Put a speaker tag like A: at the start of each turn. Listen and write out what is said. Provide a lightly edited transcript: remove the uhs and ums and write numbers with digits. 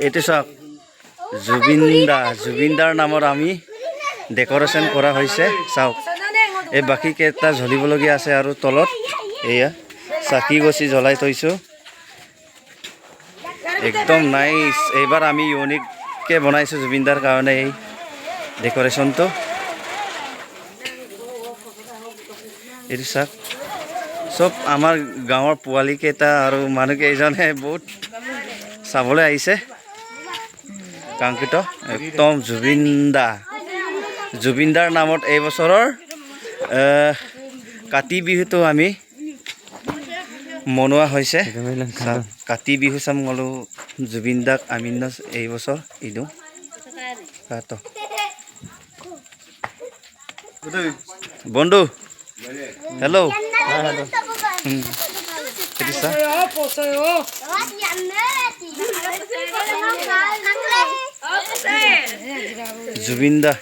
A: এইটো চাওক, জুবিন দা, জুবিন দাৰ নামত আমি ডেক'ৰেশ্যন কৰা হৈছে। চাওক, এই বাকী কেইটা জ্বলিবলগীয়া আছে আৰু তলত এয়া চাকি গছি জ্বলাই থৈছোঁ। একদম নাইচ। এইবাৰ আমি ইউনিককৈ বনাইছোঁ জুবিন দাৰ কাৰণে এই ডেক'ৰেশ্যনটো। এইটো চাওক, চব আমাৰ গাঁৱৰ পোৱালীকেইটা আৰু মানুহকেইজনে বহুত চাবলৈ আহিছে। কাংক্ষিত একদম জুবিন দা, জুবিন দাৰ নামত এই বছৰৰ কাতি বিহুটো আমি মনোৱা হৈছে। চাওক, কাতি বিহু চাম গ'লো জুবিন দাক আমি এই বছৰ ইদো কাত বন্ধু। হেল্ল', এইটো চা। জুবিন দা।